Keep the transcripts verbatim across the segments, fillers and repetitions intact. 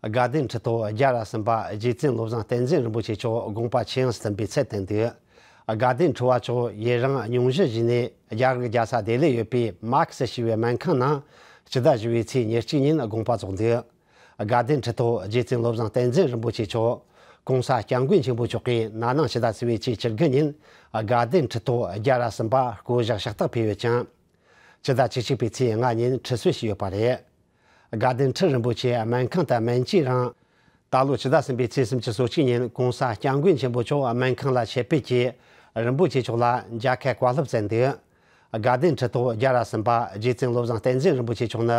དགའ་ལྡན་ཁྲི་ཐོག་བརྒྱ་ར་གསུམ་པ་རྗེ་བཙུན་བློ་བཟང་བསྟན་འཛིན་རིན་པོ་ཆེ་མཆོག་དགོངས་པ་ཆེ་ཡངས་སུ་ཐིམ་པའི་ཚུལ་བསྟན་འདུག་དགའ་ལྡན་ཁྲི་པ་མཆོག་ཡུན་རིང་སྙུང་གཞི་བཞེས་ནས་རྒྱ་གར་རྒྱལ་ས་ལྡི་ལིར་ཡོད་པའི་མཱ་ཁི་སི་ཞེས་པའི་སྨན་ཁང་ནང་སྤྱི་ཟླ་བཞི་པའི་ཚེས་ཉེར་གཅིག་ཉིན་དགོངས་པ་རྫོགས་འདུག་དགའ་ལྡན་ཁྲི་ཐོག་རྗེ་བཙུན་བློ་བཟང་བསྟན་འཛིན་རིན་པོ་ཆེ་མཆོག་གོང་ས་སྐྱབས་མགོན་ཆེན་པོ་མཆོག་གིས་ན་ནིང་ཕྱི་ཟླ་བཅུ་པའི་ཚེས་བཅུ་དགུ་ཉིན་དགའ་ལྡན་ཁྲི་ཐོག་བརྒྱ་ར་གསུམ་པ་བསྐོ་བཞག་ཕྱག་རྟགས་ཕུལ་ཡོད་ཅིང་། ཕྱི་ཟླ་བཅུ་གཅིག་པའི་ཚེས་ལྔ་ཉིན་ཁྲི་གསོལ་ཞུས་ཡོད་པ་རེད། དགའ་ལྡན་ཁྲི་རིན་པོ་ཆེ་སྨན་ཁང་དུ་སྨན་བཅོས་རིང་། ད་ལོ་ཕྱི་ཟླ་གསུམ་པའི་ཚེས་སུམ་ཅུ་སོ་གཅིག་ཉིན་གོང་ས་སྐྱབས་མགོན་ཆེན་པོ་མཆོག་སྨན་ཁང་ལ་ཆེད་ཕེབས་ཀྱིས་རིན་པོ་ཆེ་མཆོག་ལ་མཇལ་ཁ་བཀའ་སློབ་སྩལ་འདུག་དགའ་ལྡན་ཁྲི་ཐོག་བརྒྱ་ར་གསུམ་པ་རྗེ་བཙུན་བློ་བཟང་བསྟན་འཛིན་རིན་པོ་ཆེ་མཆོག་ནི་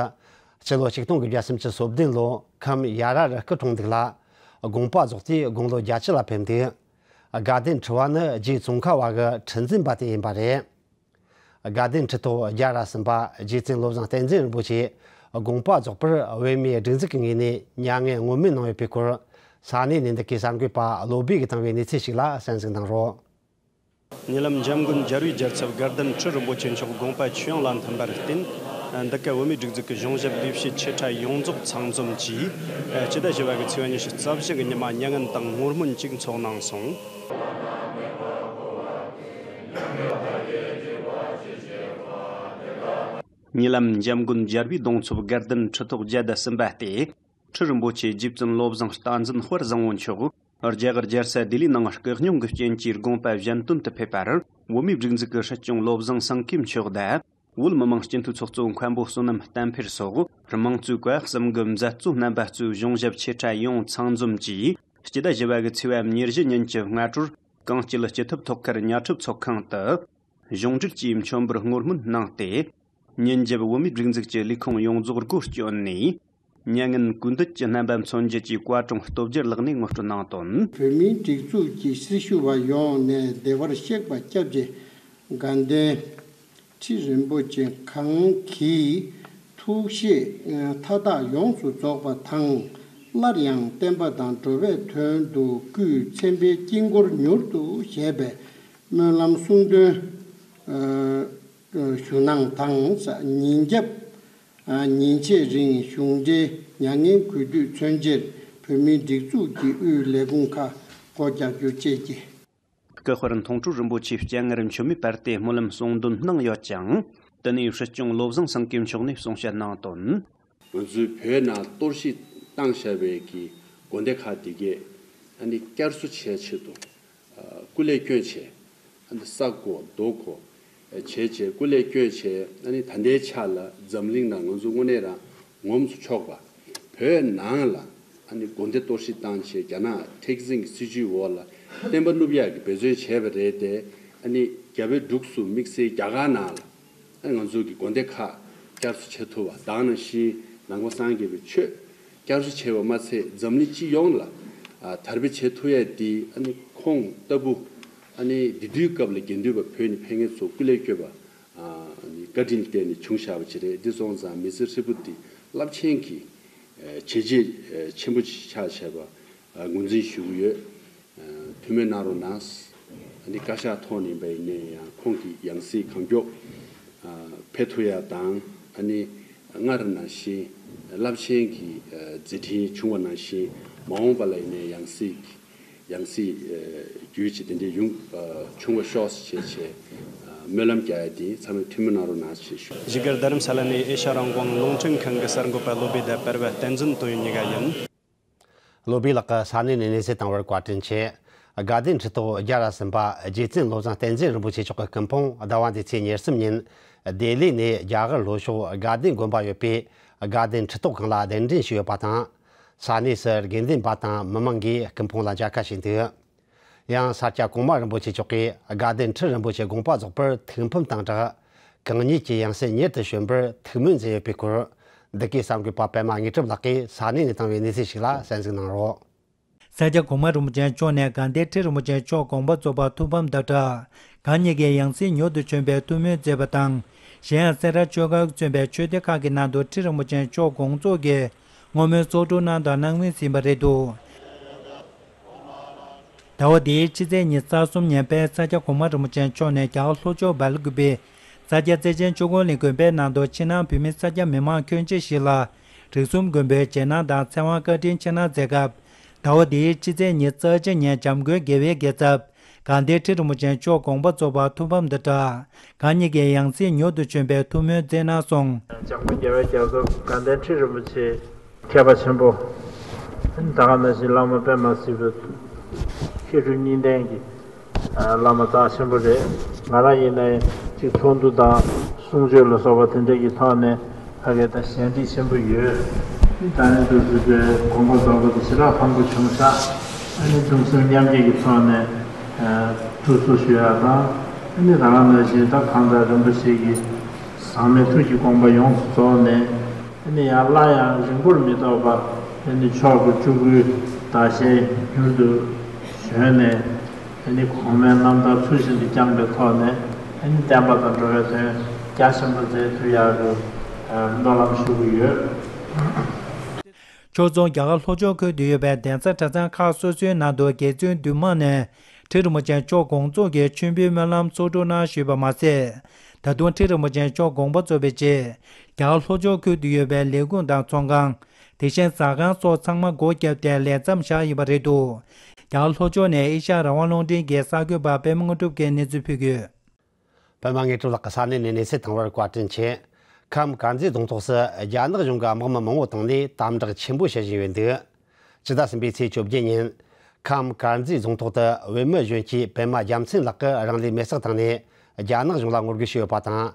ཕྱི་ལོ་ཆིག་སྟོང་དགུ་བརྒྱ་སུམ་ཅུ་སོ་བདུན་ལོ་ཁམས་ཡ་ར་རུ་སྐུ་འཁྲུངས་འདུག་ལ། དགོངས་པ་རྫོགས་དུས་དགུང་ལོ་བརྒྱད་ཅུ་ལ་ཕེབས་འདུག་དགའ་ལྡན་ཁྲི་པ་ནི་རྗེ་ཙོང་ཁ་པ་གི་ཁྲི་འཛིན་པ་དེ་ཡིན་པ་རེད། དགའ་ལྡན་ཁྲི་ཐོག་བརྒྱ་ར་གསུམ་པ་རྗེ་བཙུན་བློ་བཟང་བསྟན་འཛིན་རིན་པོ་ཆེ་དགོངས་པ་རྫོགས་པར་བོད་མིའི་སྒྲིག་འཛུགས་ཀྱི་ངོས་ནས་མྱ་ངན་ངོ་སྨོན་གནང་ཡོད་པའི་སྐོར་ས་གནས་ནས་འདི་གའི་གསར་འགོད་པ་བློ་བྷེ་གིས་བཏང་བའི་གནས་ཚུལ་ཞིག་ལ་གསན་གཟིགས་གནང་རོགས། ཉེ་ལམ་འཇམ་མགོན་རྒྱལ་བའི་རྒྱལ་ཚབ་དགའ་ལྡན་ཁྲི་རིན་པོ་ཆེ་མཆོག་དགོངས་པ་ཆོས་དབྱིངས་ལ་ཐིམ་པར་བརྟེན། འདི་ག་བོད་མིའི་སྒྲིག་འཛུགས་ཀྱི་གཞུང་ཞབས་ལས་བྱེད་ཆེ་ཕྲ་ཡོངས་རྫོགས་ཚང་འཛོམས་ཀྱིས་སྤྱི་ཟླ་བཞི་པ་གི་ཚེས་པ་ཉི་ཤུ་རྩ་བཞི་གི་ཉི་མ་མྱ་ངན་དང་ངོ་སྨོན་གཅིག་འཚོགས་གནང་སོང་། ཉེ་ལམ་འཇམ་མགོན་རྒྱལ་བའི་གདུང་འཚོབ་དགའ་ལྡན་ཁྲི་ཐོག་བརྒྱད་དང་གསུམ་པ་སྟེ། ཁྲི་རིན་པོ་ཆེ་རྗེ་བཙུན་བློ་བཟང་རྟ་འཛིན་དཔལ་བཟང་པོ་མཆོག་རྒྱ་གར་རྒྱལ་ས་ལྡི་ལིའི་ནང་སྐུ་སྙུང་གི་རྐྱེན་གྱིས་དགོངས་པ་གཞན་དོན་དུ་ཕེབས་པར། བོད་མིའི་སྒྲིག་འཛུགས་ཀྱི་སྲིད་སྐྱོང་བློ་བཟང་སེང་གེ་མཆོག་དང་། བོད་མི་མང་སྤྱི་འཐུས་ཚོགས་གཙོ་མཁན་པོ་བསོད་ནམས་བསྟན་འཕེལ་སོགས་དམངས་གཙོའི་བཀའ་གསུམ་གྱི་མཛད་གཙོ་རྣམ་པ་གཙོས་གཞུང་ཞབས་ཆེ་ཕྲ་ཡོངས་ཚང་འཛོམས་ཀྱིས་སྤྱི་ཟླ་བཞི་པ་གི་ཚེས་པ་ཉེར་བཞི་ཉིན་གྱི་སྔ་དྲོར་གངས་སྐྱིད་སྤྱི་ཐབ་ཐོག་ཁར་ཉ་ཕྲུག་ཚོགས་ཁང་དུ། གཞུང་འབྲེལ་གྱིས་མཆོད་འབུལ་བསྔོ་སྨོན་གནང་སྟེ། ཉིན་རྒྱབ་བོད་མིའི་སྒྲིག་འཛུགས་ཀྱི་ལས་ཁུངས་ཡོངས་རྫོགས་སྒོ་བསྐྱོན་ནས། མྱ་ངན་གུས་འདུད་ཀྱི་རྣམ་པ་མཚོན་བྱེད་ཀྱི་བཀའ་དྲུང་སྟོབས་རྒྱལ་ལགས་ནས་ངོ་སྤྲོད་གནང་དོན། བོད་མིའི་སྒྲིག་འཛུགས་ཀྱི་སྲི་ཞུ་བ་ཡོངས་ནས་བདེ་བར་གཤེགས་པ་སྐྱབས་རྗེ་དགའ་ལྡན་ཁྲི་རིན་པོ་ཆེ་གང་གི་ཐུགས་བཞེད་མཐའ་དག་ཡོངས་སུ་རྫོགས་པ་དང་། སླར་ཡང་བསྟན་པ་དང་འགྲོ་བའི་དོན་དུ་སྐུའི་མཚན་དཔེའི་དཀྱིལ་འཁོར་མྱུར་དུ་བཞད་པའི་སྨོན་ལམ་གསུང་འདོན་ཞུ་གནང་དང་། ཉིན་རྒྱབ་ཉིན་ཕྱེད་རིང་གཞུང་འབྲེལ་མྱ་ངན་གུས་འདུད་མཚོན་བྱེད་བོད་མིའི་སྒྲིག་འཛུགས་ཀྱི་དབུས་ལས་ཁུངས་ཁག་སྒོ་རྒྱག་རྒྱུ་བཅས་ཀྱི། སྐུ་དཔལ་མཐོང་གྲོལ་རིན་པོ་ཆེའི་སྤྱན་སྔར་མཆོད་མེ་སྤར་ཏེ་སྨོན་ལམ་གསུང་འདོན་གནང་ཡོད་ཅིང་། དེ་ནས་སྲིད་སྐྱོང་བློ་བཟང་སེང་གེ་མཆོག་ནས་གསུང་བཤད་གནང་དོན། ང་ཚོའི་བོད་ནང་གཏོར་བཤིག་བཏང་བཞག་པའི་གི་དགོན་སྡེ་ཁག་དེ་གས་ཨ་ནི་བསྐྱར་གསོ་བྱེད་ཆེད་དུ་སྐུ་ལས་བསྐྱོན་བྱས། ཨ་ནི་ས་བརྐོ་རྡོ་བརྐོ་བྱས་བྱས་སྐུ་ལས་བསྐྱོན་བྱས། ཨ་ནི་ད་ལྟའི་ཆ་ལ་འཛམ་གླིང་ནང་ང་ཚོ་དངོས་གནས་རང་ངོམ་སུ་ཆོག་པ། བོད་ནང་ལ་ཨ་ནི་དགོན་སྡེ་གཏོར་བཤིག་བཏང་བྱས་རྒྱ་ནག་མཁྲེགས་འཛིན་གྱི་སྲིད་བྱུས་འོག་ལ་བསྟན་པ་བསྣུབ་ཡག་གི་འབད་བརྩོན་བྱས་པ་རེད་དེ། ཨ་ནི་རྒྱ་བལ་འབྲུག་གསུམ་དམིགས་བསལ་རྒྱ་གར་ནང་ལ་ཨ་ནི་ང་ཚོ་གི་དགོན་སྡེ་ཁག་བསྐྱར་གསོ་བྱེད་ཐུབ་པ་དང་། ནང་བཞིན་ནང་པ་སངས་རྒྱས་པའི་ཆོས་བསྐྱར་གསོ་བྱས་པ་མ་ཚད་འཛམ་གླིང་སྤྱི་ཡོངས་ལ་ཨ་དར་སྤེལ་བྱེད་ཐུབ་ཡག་འདི་ཨ་ནི་ཁོང་ལྟ་བུ་ཨ་ནི་འདི་དུས་སྐབས་ལ་དགེ་འདུན་པ་བོད་ནས་ཕེབས་མཁན་ཚོ་སྐུ་ལས་བསྐྱོན་པ་ཨ་ནི་བཀའ་དྲིན་བརྟེན་ནས་བྱུང་བཞག་པ་ཅིག་རེད། འདི་སོང་ཙང་མི་ཚེ་ཧྲིལ་པོ་འདི་རླབས་ཆེན་གྱི་བྱས་རྗེས་ཆེན་པོ་ཆགས་བྱས་པ་ངོས་འཛིན་ཞུ་གི་ཡོད། ཐུགས་སྨོན་གནང་རོགས་གནང་། འདི་བཀའ་ཤག་ཐོག་ནས་ཡིན་པ་ཡིན་ནའི་ཡང་ཁོང་གི་ཡང་སྲིད་གང་མགྱོགས་ཕེབས་ཐུབ་ཡག་དང་། ཨ་ནི་སྔར་ནང་བཞིན་རླབས་ཆེན་གྱི་མཛད་འཕྲིན་བྱུང་བ་ནང་བཞིན་མ་འོངས་པ་ལ་ཡིན་ནའི་ཡང་སྲིད་ཡང་སྲིད་རྒྱུད་ཀྱི་དེ་འདྲའི་ཡོང་བྱུང་བ་ཤོག་ཟེར་བྱས་བྱས་སྨོན་ལམ་རྒྱག་ཡ་དེ་ཚང་མས་ཐུགས་སྨོན་གནང་རོགས་གནང་ཞེས་ཞུ། བཞུགས་སྒར་རྡ་རམ་ས་ལ་ནས་ཨེ་ཤ་རང་དབང་རླུང་འཕྲིན་ཁང་གི་གསར་འགོད་པ་བློ་བྷེ་དང་བར་བ་བསྟན་འཛིན་དོན་ཡོད་གཉིས་ཀ་ཡིན། བློ་བྷེ་ལགས་ཀྱིས་ས་གནས་ནས་གནས་ཚུལ་བཏང་བར་བཀའ་དྲིན་ཆེ། དགའ་ལྡན་ཁྲི་ཐོག་བརྒྱ་ར་གསུམ་པ་རྗེ་བཙུན་བློ་བཟང་བསྟན་འཛིན་རིན་པོ་ཆེ་མཆོག་གི་སྐུ་ཕུང་ཟླ་བ་འདིའི་ཚེས་ཉེར་གསུམ་ཉིན་ལྡི་ལི་ནས་རྒྱ་གར་ལྷོ་ཕྱོགས་དགའ་ལྡན་དགོན་པ་ཡོད་པའི་དགའ་ལྡན་ཁྲི་ཐོག་སྒང་ལ་གདན་འདྲེན་ཞུས་ཡོད་པ་དང་། ས་གནས་སུ་དགེ་འདུན་པ་དང་མི་མང་གིས་སྐུ་ཕུང་ལ་མཇལ་ཁ་ཞུས་འདུག་ཡང་ས་སྐྱ་གོང་མ་རིན་པོ་ཆེ་མཆོག་གིས་དགའ་ལྡན་ཁྲི་རིན་པོ་ཆེ་དགོངས་པ་རྫོགས་པར་ཐུགས་ཕམ་དང་སྦྲགས། གང་ཉིད་ཀྱི་ཡང་སྲིད་མྱུར་དུ་བྱོན་པར་ཐུགས་སྨོན་མཛད་ཡོད་པའི་སྐོར། འདི་གའི་གསར་འགོད་པ་པད་མ་དངོས་གྲུབ་ལགས་ཀྱིས་ས་གནས་ནས་བཏང་བའི་གནས་ཚུལ་ཞིག་ལ་གསན་གཟིགས་གནང་རོགས། ས་སྐྱ་གོང་མ་རིན་པོ་ཆེ་མཆོག་ནས་དགའ་ལྡན་ཁྲི་རིན་པོ་ཆེ་མཆོག་དགོངས་པ་རྫོགས་པར་ཐུགས་ཕམ་དང་སྦྲགས། གང་ཉིད་ཀྱི་ཡང་སྲིད་མྱུར་དུ་བྱོན་པའི་ཐུགས་སྨོན་མཛད་པ་དང་། གཞན་ཡང་སེ་ར་ཆོས་སྒར་གྱིས་མཚོན་པའི་ཆོས་སྡེ་ཁག་གི་ནང་དུ་ཁྲི་རིན་པོ་ཆེ་མཆོག་དགོངས་རྫོགས་ཀྱི་བསྔོ་སྨོན་ཚོགས་དྲུང་གནང་དང་གནང་མུས་ཡིན་པ་རེད་འདུག་ཟླ་བ་འདིའི་ཕྱི་ཚེས་ཉི་ཤུ་རྩ་གསུམ་ཉིན་པའི་ས་སྐྱ་གོང་མ་རིན་པོ་ཆེ་མཆོག་ནས་རྒྱ་གར་ལྷོ་ཕྱོགས་སྦེལ་ཀོབ་པའི་ས་སྐྱ་རྩེ་ཆེན་ཆོས་འཁོར་གླིང་དགོན་པའི་ནང་དུ་ཕྱི་ནང་བོད་མི་ས་སྐྱ་མི་མང་ཁྱོན་ཆེ་ཞིག་ལ་ རིགས་གསུམ་མགོན་པོའི་རྗེས་གནང་དང་ཚེ་དབང་བཀའ་དྲིན་ཆེ་གནང་མཛད་སྐབས། ཟླ་བ་འདིའི་ཕྱི་ཚེས་ཉི་ཤུ་རྩ་གཅིག་ཉིན་འཇམ་མགོན་དགེ་བའི་རྒྱལ་ཚབ་དགའ་ལྡན་ཁྲི་རིན་པོ་ཆེ་མཆོག་དགོངས་པ་རྫོགས་པར་ཐུགས་ཕམ་དང་སྦྲགས། གང་ཉིད་ཀྱི་ཡང་སྲིད་མྱུར་དུ་བྱོན་པའི་ཐུགས་སྨོན་མཛད་གནང་སོང་། འཇམ་མགོན་རྒྱལ་བའི་རྒྱལ་ཚབ་དགའ་ལྡན་ཁྲི་རིན་པོ་ཆེ་མཁས་པ་ཆེན་པོ། ད་ག་ནང་བཞིན་བླ་མ་པདྨ་སིལ་བུ། མཁས་གྲུབ་གཉིས་ལྡན་གྱི་བླ་མ་རྩ་ཆེན་པོ་རེད། ང་རང་ཡིན་ནའི་ཅིག་ཚོགས་འདུ་དང་གསུང་ཆོས་ལ་སོགས་པ་དེ་འདྲ་གི་ཐོག་ནས་ཕ་གི་ད་ཞལ་འདེབས་ཆེན་པོ་ཡོད། ད་ནི་དུས་ཚོད་དེ་དགོངས་པ་རྫོགས་པ་དེ་ཞེ་དྲག་ཕངས་པོ་བྱུང་ཤག་ཨ་ནི་གདུང་སེམས་མཉམ་སྐྱེད་ཀྱི་ཐོག་ནས་ཐུགས་གསོ་ཞུ་ཡག་དང་། ཨ་ནི་ད་ག་ནང་བཞིན་ད་གང་ལྟར་རིན་པོ་ཆེ་གི་ཟག་མེད་ཐུགས་ཀྱི་དགོངས་པ་ཡོངས་སུ་རྫོགས་ནས། ཨ་ནི་ཡང་སླར་ཡང་རིང་པོར་མི་ཐོགས་པར་ཨ་ནི་མཆོག་གི་སྤྲུལ་སྐུའི་ཟླ་ཤེལ་མྱུར་དུ་བྱོན་ནས། ཨ་ནི་གོང་མའི་རྣམ་ཐར་ཚུལ་བཞིན་དུ་བསྐྱངས་པའི་ཐོག་ནས། ཨ་ནི་བསྟན་པ་དང་འགྲོ་བའི་དོན་རྒྱ་ཆེན་པོ་མཛད་ཐུབ་ཡག་གི་སྨོན་ལམ་ཞུ་གི་ཡོད། ཕྱོགས་མཚུངས་རྒྱ་གར་ལྷོ་ཕྱོགས་ཁུལ་དུ་ཡོད་པའི་གདན་ས་གྲྭ་ཚང་ཁག་སོ་སོའི་ནང་དུ་དགེ་བཙུན་འདུས་མང་ནས་ཁྲི་རིན་པོ་ཆེ་མཆོག་དགོངས་རྫོགས་ཀྱི་མཆོད་འབུལ་སྨོན་ལམ་ཚོགས་སྒྲུབ་གནང་བཞིན་ཡོད་པ་མ་ཟད། ད་དུང་ཁྲི་རིན་པོ་ཆེ་མཆོག་དགོངས་པ་རྫོགས་པའི་རྗེས། རྒྱ་གར་ལྷོ་ཕྱོགས་ཁུལ་དུ་ཡོད་པའི་ལས་ཁུངས་དང་ཚོང་ཁང་། དེ་བཞིན་ཟ་ཁང་སོགས་ཚང་མ་སྒོ་བརྒྱབ་སྟེ་ལས་མཚམས་བཞག་ཡོད་པ་རེད་འདུག་རྒྱ་གར་ལྷོ་ཕྱོགས་ནས་ཨེ་ཤ་ཡ་རང་དབང་རླུང་འཕྲིན་གྱི་གསར་འགོད་པ་པད་མ་དངོས་གྲུབ་ཀྱིས་གནས་ཚུལ་ཕུལ་གྱི་ཡོད། པད་མ་དངོས་གྲུབ་ལགས་ཀྱིས་ས་གནས་ནས་གནས་ཚུལ་བཏང་བར་བཀའ་དྲིན་ཆེ། ཁམས་དཀར་མཛེས་རྫོང་ཐོག་སུ་རྒྱ་ནག་གཞུང་གིས་དམག་མི་མང་པོ་བཏང་ནས་དམ་དྲག་ཆེན་པོ་བྱེད་བཞིན་ཡོད་འདུག་ཕྱི་ཟླ་གསུམ་པའི་ཚེས་བཅོ་བརྒྱད་ཉིན། ཁམས་དཀར་མཛེས་རྫོང་ཐོག་ཏུ་བོད་མི་གཞོན་སྐྱེས་པད་མ་རྒྱལ་མཚན་ལགས་ཀྱིས་རང་ལུས་མེར་སྲེག་བཏང་ནས་རྒྱ་ནག་གཞུང་ལ་ངོ་རྒོལ་བྱས་ཡོད་པ་དང་།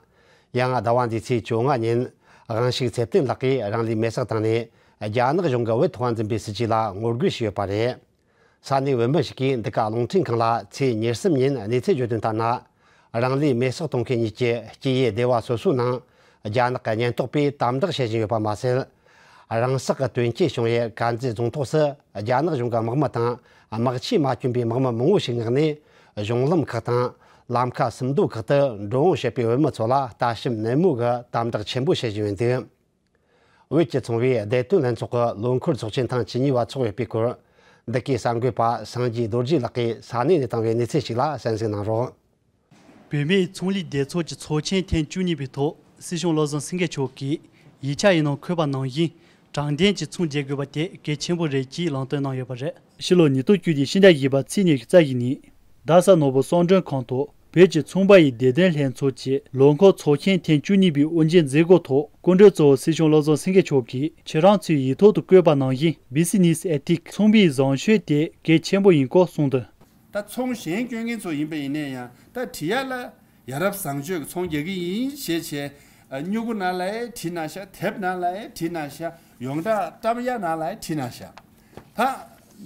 ཡང་ཟླ་བ་འདིའི་ཚེས་བཅོ་ལྔ་ཉིན། དབང་ཕྱུག་ཚེ་བརྟན་ལགས་ཀྱིས་རང་ལུས་མེར་སྲེག་བཏང་ནས་རྒྱ་ནག་གཞུང་གིས་བོད་ཐོག་འཛིན་པའི་སྲིད་བྱུས་ལ་ངོ་རྒོལ་བྱས་ཡོད་པ་རེད། ས་གནས་བོད་མི་ཞིག་གིས་འདི་ག་རླུང་འཕྲིན་ཁང་ལ་ཚེས་ཉེར་གསུམ་ཉིན་གནས་ཚུལ་བརྗོད་དོན་ལྟར་ན། རང་ལུས་མེར་སྲེག་གཏོང་མཁན་གཉིས་ཀྱི་སྐྱེ་ཡུལ་སྡེ་བ་སོ་སོའི་ནང་རྒྱ་ནག་གི་ཉེན་རྟོག་པས་དམ་དྲག་བྱེད་བཞིན་ཡོད་པ་མ་ཟད། རང་སྲོག་གི་དོན་རྐྱེན་བྱུང་བའི་དཀར་མཛེས་རྫོང་ཐོག་སུ་རྒྱ་ནག་གཞུང་གི་དམག་མི་དང་དམག་ཆས་མ་གྱོན་པའི་དམག་མི་མང་བོ་ཞིག་མངགས་ནས། གཞུང་ལམ་ཁག་དང་ལམ་ཁ་སུམ་མདོ་ཁག་ཏུ་འགྲོ་འོང་བྱེད་པའི་བོད་མི་ཚོ་ལ་ལྟ་ཞིབ་ནན་མོ་གིས་དམ་དྲག་ཆེན་པོ་བྱེད་བཞིན་ཡོད་འདུག་བོད་ཀྱི་ཚོང་པའི་བདེ་དོན་ལྷན་ཚོགས་ཀྱི་ལོ་འཁོར་ཚོགས་ཆེན་ཐེངས་བཅུ་གཉིས་པ་འཚོགས་ཡོད་པའི་སྐོར། འདི་གའི་གསར་འགོད་པ་སངས་རྒྱས་རྡོ་རྗེ་ལགས་ཀྱིས་ས་གནས་ནས་བཏང་བའི་གནས་ཚུལ་ཞིག་ལ་གསན་གཟིགས་གནང་རོགས། བོད་མིའི་ཚོང་ལས་སྡེ་ཚོགས་ཀྱི་ཚོགས་ཆེན་ཐེངས་བཅུ་གཉིས་པའི་ཐོག་སྲིད་སྐྱོང་བློ་བཟང་སེང་གེ་མཆོག་གིས་ཡིག་ཆ་ཡི་ནང་འཁོད་པ་ནང་བཞིན་དྲང་བདེན་གྱི་ཚོང་རྒྱག་དགོས་པ་དེ་གལ་ཆེན་པོ་རེད་ཅེས་ལམ་སྟོན་གནང་ཡོད་པ་རེད། ཕྱི་ལོ་ཉིས་སྟོང་བཅུ་བདུན་ཕྱི་ཟླ་བཞི་པ་ཚེས་ཉི་ཤུ་རྩ་བཞི་ཉིན། རྡ་ས་ནོར་བུ་གསོལ་མགྲོན་ཁང་དུ་བོད་ཀྱི་ཚོང་པ་ཡི་བདེ་དོན་ལྷན་ཚོགས་ཀྱི་ལོ་འཁོར་ཚོགས་ཆེན་ཐེངས་བཅུ་གཉིས་པའི་དབུ་འབྱེད་མཛད་སྒོའི་ཐོག་སྐུ་མགྲོན་གཙོ་བོ་སྲིད་སྐྱོང་བློ་བཟང་སེང་གེ་མཆོག་གིས་ཁྱེད་རང་ཚོས་ཡིག་ཐོག་ཏུ་བཀོད་པ་ནང་བཞིན་Business Ethics ཚོང་པའི་བཟང་སྤྱོད་དེ་གལ་ཆེན་པོ་ཡིན་སྐོར་གསུངས་དོན། ད་ཚོང་གཞན་སྐྱོན་མཁན་ཚོ་ཡིན་པ་ཡིན་ནའི་ཡང་ད་བྲིས་ཡ་ལ་ཡ་རབས་བཟང་སྤྱོད་ཀྱི་ཚོང་རྒྱག་གི་ཡིན་ཞེས་བྱས། ཨ། སྨྱུ་གུ་ནང་ལ་ཡང་བྲིས་གནང་ཤག་དེབ་ནང་ལ་ཡང་བྲིས་གནང་ཤག་ཡོངས་གྲགས་བཀྲམ་ཡ་ནང་ལ་ཡང་བྲིས་གནང་ཤག་ད་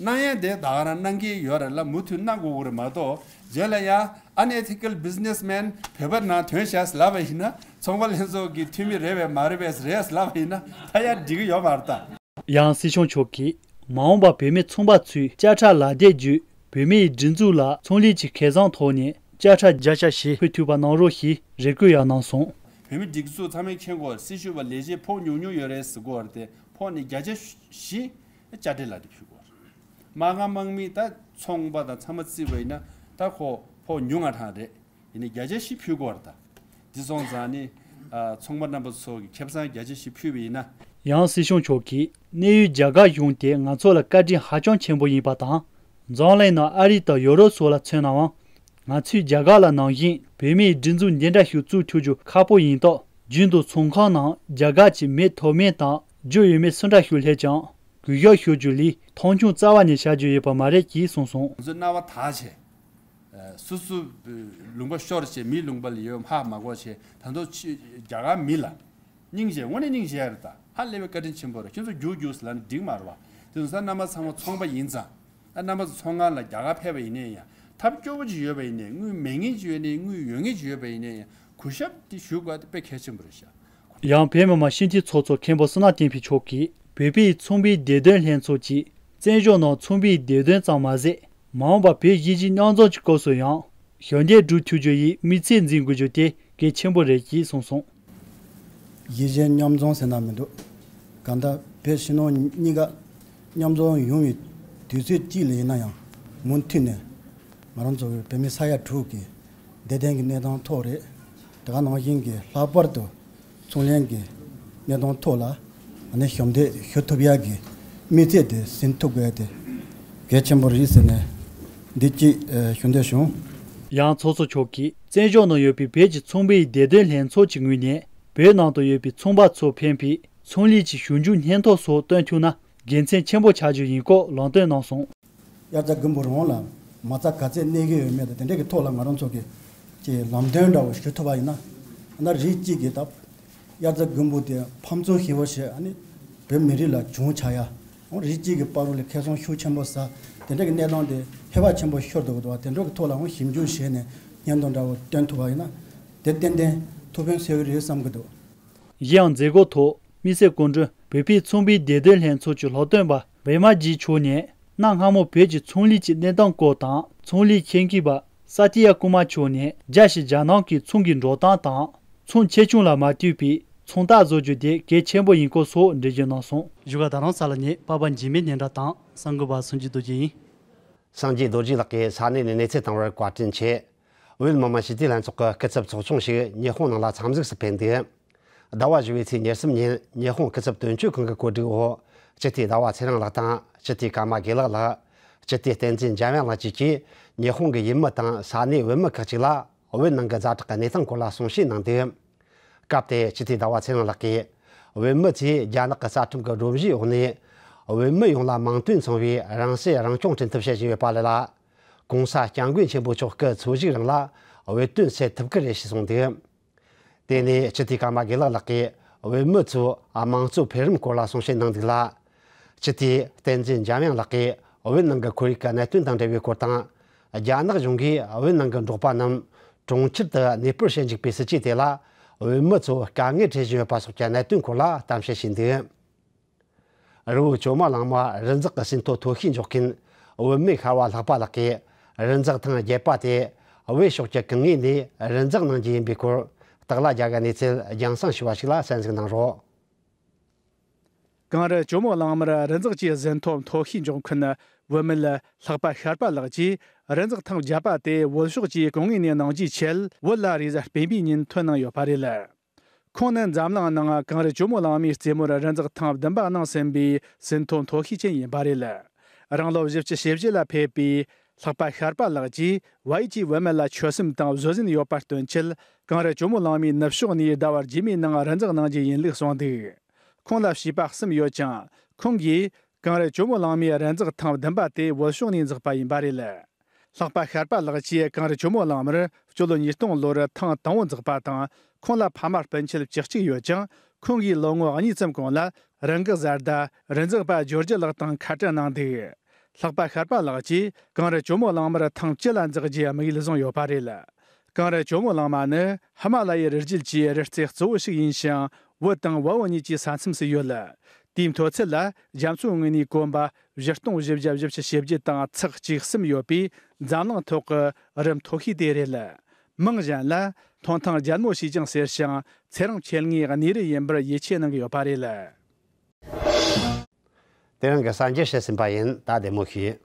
གནང་ཡ་དེ་ད་ག་རང་གནང་གི་ཡོད་རེད་ལ། མུ་མཐུད་གནང་དགོས་ཀྱི་རེད་མ་གཏོགས། རྗེས་ལ་ཡང་Unethical Businessman བོད་པ་ནང་ཐོན་ཤག་ལབ་པ་ཡིན་ན། ཚོང་པ་ལྷན་ཚོགས་ཀྱི་འཐུས་མི་རེད་པས་མ་རེད་པས་རེད་ལབ་པ་ཡིན་ན་ད་ཡང་འགྲིག་གི་ཡོད་མ་རེད་ད། ཡང་སྲིད་སྐྱོང་མཆོག་གིས་མ་འོངས་པར་བོད་མི་ཚོང་པ་ཚོས་དཔྱ་ཁྲལ་ལག་དེབ་བརྒྱུད་བོད་མིའི་སྒྲིག་འཛུགས་ལ་ཚོང་ལས་ཀྱི་ཁེ་བཟང་ཐོག་ནས་དཔྱ་ཁྲལ་བརྒྱ་ཆ་བཞི་ཕུལ་ཐུབ་པ་གནང་རོགས་ཞེས་རེ་སྐུལ་ཡང་གནང་སོང་། བོད་མི་སྒྲིག་འཛུགས་ཚང་མས་མཁྱེན་གྱི་ཡོད་རེད། སྲི་ཞུ་བ་ལས་བྱེད་ཕོགས་ཉུང་ཉུང་ཡོད་རེད་ཟེར་གྱི་ཡོད་རེད་དེ། ཕོགས་ནི་བརྒྱ་ཆ་བཞི་དཔྱ་ཁྲལ་ལག་དེབ་ཕུལ་གྱི་ཡོད་རེད། དམག་སྒར་དམག་མི་ད་ཚོང་པ་དང་ཚང་མ་བརྩིས་པ་ཡིན་ན་ད་ཁོ་ཕོགས་ཉུང་ང་གྲངས་རེད། ཡིན་ནའི་བརྒྱ་ཆ་བཞི་ཕུལ་དགོས་རེད་ད། འདི་སོང་ཙང་ནི། ཨ། ཚོང་པ་རྣམ་པ་ཚོ་གི་ཁེ་བཟང་བརྒྱ་ཆ་བཞི་ཕུལ་བ་ཡིན་ན། ཡང་སྲིད་སྐྱོང་མཆོག་གིས་གནས་ཡུལ་རྒྱ་གར་གཞུང་དེ་ང་ཚོ་ལ་བཀའ་དྲིན་ཧ་ཅང་ཆེན་པོ་ཡིན་པ་དང་། འཛམ་གླིང་ནང་ཨ་རི་དང་ཡོ་རོབ་སོགས་ལ་མཚོན་ནའང་། ང་ཚོས་རྒྱ་གར་ལ་ནང་བཞིན་བོད་མིའི་སྒྲིག་འཛུགས་འདི་འདྲ་ཞིག་བཙུགས་ཐུབ་རྒྱུ་ཁག་པོ་ཡིན་སྟབས། རྒྱུན་དུ་ཚོང་ཁང་ནང་རྒྱ་གར་གྱི་མི་ཐོབ་མིན་དང་རྒྱུ་ཡོད་མེད་སུ་འདྲ་ཞིག་སླེབས་ཀྱང་། གུས་ཞབས་ཞུ་རྒྱུ་ལས་མཐོང་ཆུང་རྩ་བ་ནས་བྱ་རྒྱུ་ཡོད་པ་མ་རེད་ཅེས་གསུངས་སོང་། ང་ཚོས་རྣ་བ་དག་བྱས། སོ་སོ་ལུང་པ་ཤོར་བྱས་མིའི་ལུང་པ་ལ་ཡོད་ཧ་མ་གོ་བྱས། ད་དུང་ཕྱི་རྒྱ་གར་མི་ལ་སྙིང་རྗེ། དངོས་གནས་སྙིང་རྗེ་ཡ་རེད་ད། ཧ་ལས་པའི་བཀའ་དྲིན་ཆེན་པོ་རེད། ཁྱོད་ཚོ་རྒྱུགས་རྒྱུགས་ཟེར་ལབ་ན་འགྲིག་མ་རེད་བ། དེ་ཚོ་ས་རྣམ་པ་ཚང་མ་ཚོང་པ་ཡིན་ཙང་། ཨ། རྣམ་པ་ཚོ་ཚོང་ཁང་ལ་རྒྱ་གར་ཕེབས་པ་ཡིན་ནའི་ཡང་། ཐབས་སྐྱོ་པོ་ཅིག་ཡོད་པ་ཡིན་ནའི། དངུལ་མེད་མཁན་ཅིག་ཡོད་ནའི། དངུལ་ཡོད་མཁན་ཅིག་ཡོད་པ་ཡིན་ནའི་ཡང་། གུས་ཞབས་དེ་ཞུ་དགོས་དེ་དཔེ་གལ་ཆེན་པོ་རེད་ཤག་ཡང་བོད་མི་མང་སྤྱི་འཐུས་ཚོགས་གཙོ་མཁན་པོ་བསོད་ནམས་བསྟན་འཕེལ་མཆོག་གིས་བོད་པའི་ཚོང་པའི་བདེ་དོན་ལྷན་ཚོགས་ཀྱིས་བཙན་བྱོལ་ནང་ཚོང་པའི་བདེ་དོན་ཙམ་མ་ཟད། མ་འོངས་པར་བོད་གཞིས་བྱེས་མཉམ་འཛོམས་ཀྱི་སྐབས་སུ་ཡང་ཞབས་འདེགས་སྒྲུབ་ཐུབ་རྒྱུ་ཡི་དམིགས་ཚད་འཛིན་དགོས་རྒྱུ་དེ་གལ་ཆེན་པོ་རེད་ཅེས་གསུངས་སོང་། གཞིས་བྱེས་མཉམ་འཛོམས་ཟེར་ན་མི་འདུག་གང་ལྟར་བོད་ཕྱི་ནང་གཉིས་ཀ་མཉམ་འཛོམས་ཡོང་བའི་དུས་ཚོད་གཅིག་ལ་ཡིན་ན་ཡང་མུ་མཐུད་ནས་ང་རང་ཚོ་བོད་མི་ས་ཡ་དྲུག་གི་བདེ་དོན་གྱི་གནས་སྟངས་ཐོག་རེད། དེ་ག་ནང་བཞིན་གྱི་ལྷག་པར་དུ་ཚོང་ལས་ཀྱི་གནས་སྟངས་ཐོག་ལ་ ཨ་ནི་ཞབས་འདེགས་ཞུ་ཐུབ་ཡག་གི་དམིགས་ཚད་དེ་ཟིན་ཐུབ་དགོས་དེ་གལ་ཆེན་པོ་རེད་ཟེར་ནས་འདི་གཅིག་ཨ་ཞུ་འདོད་བྱུང་། ཡང་ཚོགས་གཙོ་མཆོག་གིས་བཙན་བྱོལ་ནང་ཡོད་པའི་བོད་ཀྱི་ཚོང་པའི་བདེ་དོན་ལྷན་ཚོགས་ཀྱི་ངོས་ནས་བོད་ནང་དུ་ཡོད་པའི་ཚོང་པ་ཚོར་ཕན་པའི་ཚོང་ལས་ཀྱི་ཞབས་འདེགས་སྙིང་སྟོབས་སོགས་སྟོན་ཐུབ་ན་དགེ་མཚན་ཆེན་པོ་ཆགས་རྒྱུ་ཡིན་སྐོར་ལམ་སྟོན་གནང་སོང་། དབྱར་རྩྭ་དགུན་འབུ་རང་ལ་མ་རྩ་ག་ཚད་གནས་ཀྱི་ཡོད་མེད་དང་དེ་འདྲ་གི་ཐོག་ལ་ང་རང་ཚོ་གི་ཀྱི་ལམ་སྟོན་འདྲ་བོ་ཞུ་ཐུབ་པ་ཡིན་ན། ཨ་ནི་རིགས་གཅིག་གིས་ད་དབྱར་རྩྭ་དགུན་འབུ་དེ་ཕམ་ཚོང་ཞེ་པོ་ཞིག་ཨ་ནི་བོད་མི་རིགས་ལ་བྱུང་ཆགས་ཡ། འོ་རིགས་གཅིག་གི་བར་ལ་ཁེ་བཟང་ཤུགས་ཆེན་པོ་ཟ། དེ་འདྲ་གི་གནས་སྟངས་དེ་ཧེ་བག་ཆེན་པོ་ཤོར་འདུག་གི་འདུག་བ། དེ་འདྲ་གི་ཐོག་ལ་འོ་ཞིབ་འཇུག་བྱས་ནས་སྙན་ཐོ་འདྲ་བོ་སྟོན་ཐུབ་པ་ཡིན་ན་དེ་ཏན་ཏན་ཐུགས་ཕན་གསོས་ཀྱི་རེད་བསམ་གྱི་འདུག། གཞན་ཡང་མཛད་སྒོ་ཐོག་དམིགས་བསལ་སྐུ་མགྲོན་བོད་པའི་ཚོང་པའི་བདེ་དོན་ལྷན་ཚོགས་ཀྱི་སློབ་སྟོན་པ་བི་མ་ཇི་མཆོག་ནས་གནའ་སྔ་མོ་བོད་ཀྱི་ཚོང་ལས་ཀྱི་གནས་སྟངས་སྐོར་དང་། ཚོང་ལས་མཁས་མཁས་པ་ས་ཏི་ཡ་ཀུ་མ་མཆོག་ནས་རྒྱ་ཞིང་རྒྱལ་ནང་གི་ཚོང་གི་འགྲོ་སྟངས་དང་། ཚོང་ཆེ་ཆུང་ལ་མ་ལྟོས་པའི་ཚོང་རྟགས་བཟོ་རྒྱུ་དེ་གལ་ཆེན་པོ་ཡིན་སྐོར་སོགས་འགྲེལ་བརྗོད་གནང་སོང་། བཞུགས་སྒར་རྡ་རམ་ས་ལ་ནས་པ་ཕ་འཇིགས་མེད་སྙན་གྲགས་དང་གསར་འགོད་པ་སངས་རྒྱས་རྡོ་རྗེ་ཡིན། སངས་རྒྱས་རྡོ་རྗེ་ལགས་ཀྱིས་ས་གནས་ནས་གནས་ཚུལ་བཏང་བར་བཀའ་དྲིན་ཆེ། བོད་མི་མང་སྤྱི་འཐུས་ལྷན་ཚོགས་ཀྱི་སྐུ་ཚབ་ཚོགས་ཆུང་ཞིག་ཉི་ཧོང་ནང་ལ་འཚམས་གཟིགས་སུ་ཕེབས་འདུག། ཟླ་བ་བཞི་པའི་ཚེས་ཉེར་གསུམ་ཉིན་ཉི་ཧོང་སྐུ་ཚབ་དོན་གཅོད་ཁང་གི་གོ་སྒྲིག་འོག་སྤྱི་འཐུས་ཟླ་བ་ཚེ་རིང་ལགས་དང་། སྤྱི་འཐུས་ཀརྨ་དགེ་ལེགས་ལགས། སྤྱི་འཐུས་བསྟན་འཛིན་འཇམ་དབྱངས་ལགས་བཅས་ཀྱིས་ཉི་ཧོང་གི་ཡུལ་མི་དང་ས་གནས་བོད་མི་ཁག་ཅིག་ལ་བོད་ནང་གི་ཛ་དྲག་གི་གནས་སྟངས་སྐོར་ལ་གསུང་བཤད་གནང་འདུག། སྐབས་དེར་སྤྱི་འཐུས་ཟླ་བ་ཚེ་རིང་ལགས་ཀྱིས། བོད་མི་ཚོས་རྒྱ་ནག་གི་རྩ་ཁྲིམས་ཀྱི་སྒྲོམ་གཞིའི་འོག་ནས། བོད་མི་ཡོངས་ལ་མིང་དོན་མཚུངས་པའི་རང་སྲིད་རང་སྐྱོང་སྐྲུན་ཐབས་བྱེད་བཞིན་ཡོད་པ་ལ། གོང་ས་སྐྱབས་མགོན་ཆེན་པོ་མཆོག་སྐུ་འཚོ་བཞུགས་རིང་ལ་བོད་དོན་སེལ་ཐུབ་ཀྱི་རེད་ཞེས་གསུངས་འདུག། དེ་ནས་སྤྱི་འཐུས་ཀརྨ་དགེ་ལེགས་ལགས་ཀྱིས་བོད་མི་ཚོའི་དམངས་གཙོ་འཕེལ་རིམ་སྐོར་ལ་གསུང་བཤད་གནང་འདུག་ལ། སྤྱི་འཐུས་བསྟན་འཛིན་འཇམ་དབྱངས་ལགས་ཀྱིས་བོད་ནང་གི་ཁོར་ཡུག་གི་གནད་དོན་དང་འབྲེལ་བའི་སྐོར་དང་། རྒྱ་ནག་གཞུང་གིས་བོད་ནང་གི་འབྲོག་པ་རྣམས་གྲོང་ཁྱེར་དུ་གནས་སྤོར་བྱེད་འཇུག་པའི་སྲིད་ཇུས་དེ་ལ་བོད་མི་ཚོ་དཀའ་ངལ་འཕྲད་བཞིན་ཡོད་པ་སོགས་ཀྱི་གནད་དོན་སྐོར་ལ་གཏམ་བཤད་བྱས་འདུག། རི་བོ་ཇོ་མོ་གླང་མ་རི་འཛེག་གི་ཟིན་ཐོ་ཐོ་ཤིས་འཇོག་མཁན་བུད་མེད་ཤར་བ་ལྷག་པ་ལགས་ཀྱིས་རི་འཛེག་ཐེངས་བརྒྱད་པ་དེ་བོད་ཕྱོགས་ཀྱི་གང་ངོས་ནས་རི་འཛེག་གནང་རྒྱུ་ཡིན་པའི་སྐོར་སྟག་ལྷ་རྒྱལ་གྱི་གནས་ཚུལ་རྒྱང་སྲིང་ཞུ་བ་ཞིག་ལ་གསན་གཟིགས་གནང་རོགས། གངས་རི་ཇོ་མོ་གླང་མར་རི་འཛེག་གི་ཟིན་ཐོ་ཐོ་ཤིས་འཇོག་མཁན་བུད་མེད་ལྷག་པ་ཤར་པ་ལགས་ཀྱིས་རི་འཛེག་ཐེངས་བརྒྱད་པ་དེ་བོད་ཕྱོགས་ཀྱི་གང་ངོས་ནས་གནང་རྒྱུའི་ཆེད་བོད་ལ་རེས་གཟའ་སྤེན་པའི་ཉིན་ཐོན་གནང་ཡོད་པ་རེད། ཁོང་ནི་འཛམ་གླིང་ནང་གངས་རི་ཇོ་མོ་གླང་མའི་རྩེ་མོར་རི་འཛེག་ཐེངས་བདུན་པ་གནང་ཟིན་པའི་ཟིན་ཐོ་ཐོ་ཤིས་ཅན་ཡིན་པ་རེད། རང་ལོ་བཞི་བཅུ་ཞེ་བཞི་ལ་ཕེབས་པའི་ལྷག་པ་ཤར་པ་ལགས་ཀྱིས་བལ་ཡུལ་གྱི་བུད་མེད་ལ་ཆོད་སེམས་དང་བཟོད་བསྲན་ཡོད་པར་སྟོན་ཆེད་གངས་རི་ཇོ་མོ་གླང་མའི་ནུབ་ཕྱོགས་ནས་ཟླ་བ་རྗེས་མའི་ནང་རི་འཛེག་གནང་རྒྱུ་ཡིན་ལུགས་གསུངས་འདུག། ཁོང་ལ་བྱིས་པ་གསུམ་ཡོད་ཅིང་། ཁོང་གིས་གངས་རི་ཇོ་མོ་གླང་མའི་རི་འཛེག་ཐེངས་བདུན་པ་དེ་བོད་ཕྱོགས་ནས་འཛེགས་པ་ཡིན་པ་རེད། ལྷག་པ་ཤར་པ་ལགས་ཀྱིས་གངས་རི་ཇོ་མོ་གླང་མར་སྤྱི་ལོ་ཉིས་སྟོང་ལོར་ཐེངས་དང་པོ་འཛེགས་པ་དང་། ཁོང་ལ་ཕ་མ་སྤུན་མཆེད་བཅུ་གཅིག་ཡོད་ཅིང་། ཁོང་གིས་ལོ་ངོ་གཉིས་ཙམ་གོང་ལ་རང་གི་བཟའ་ཟླ་རི་འཛེག་པ་ཇོར་ཇི་ལགས་དང་ཁ་བྲལ་གནང་འདུག། ལྷག་པ་ཤར་པ་ལགས་ཀྱིས་གངས་རི་ཇོ་མོ་གླང་མར་ཐེངས་བཅུ་ལ་འཛེག་རྒྱུའི་དམིགས་ཡུལ་བཟུང་ཡོད་པ་རེད། གངས་རི་ཇོ་མོ་གླང་མ་ནི་ཧི་མ་ལ་ཡའི་རི་རྒྱུད་ཀྱི་རི་རྩེ་གཙོ་བོ་ཞིག་ཡིན་ཞིང་། བོད་དང་བལ་བོད་གཉིས་ཀྱི་ས་མཚམས་སུ་ཡོད། དེའི་མཐོ་ཚད་ལ་རྒྱ་མཚོའི་ངོས་ནས་གོམ་པ་བཞི་སྟོང་བཞི་བརྒྱ་བཞི་བཅུ་ཞེ་བརྒྱད་དང་ཚེག་གཅིག་གསུམ་ཡོད་པས་འཛམ་གླིང་ཐོག་གི་རི་མཐོ་ཤོས་དེ་རེད། མིང་གཞན་ལ་མཐོང་ཐང་རྒྱལ་མོ་ཞེས་ཀྱང་ཟེར་ཞིང་། ཚེ་རིང་འཕྱེལ་ངའི་གནས་རི་ཡིན་པར་ཡིད་ཆེས་གནང་གི་ཡོད་པ་རེད། དེ་རིང་གི་གསར་འགྱུར་བཤད་ཟིན་པ་ཡིན། ད་བདེ་མོ་བྱོས།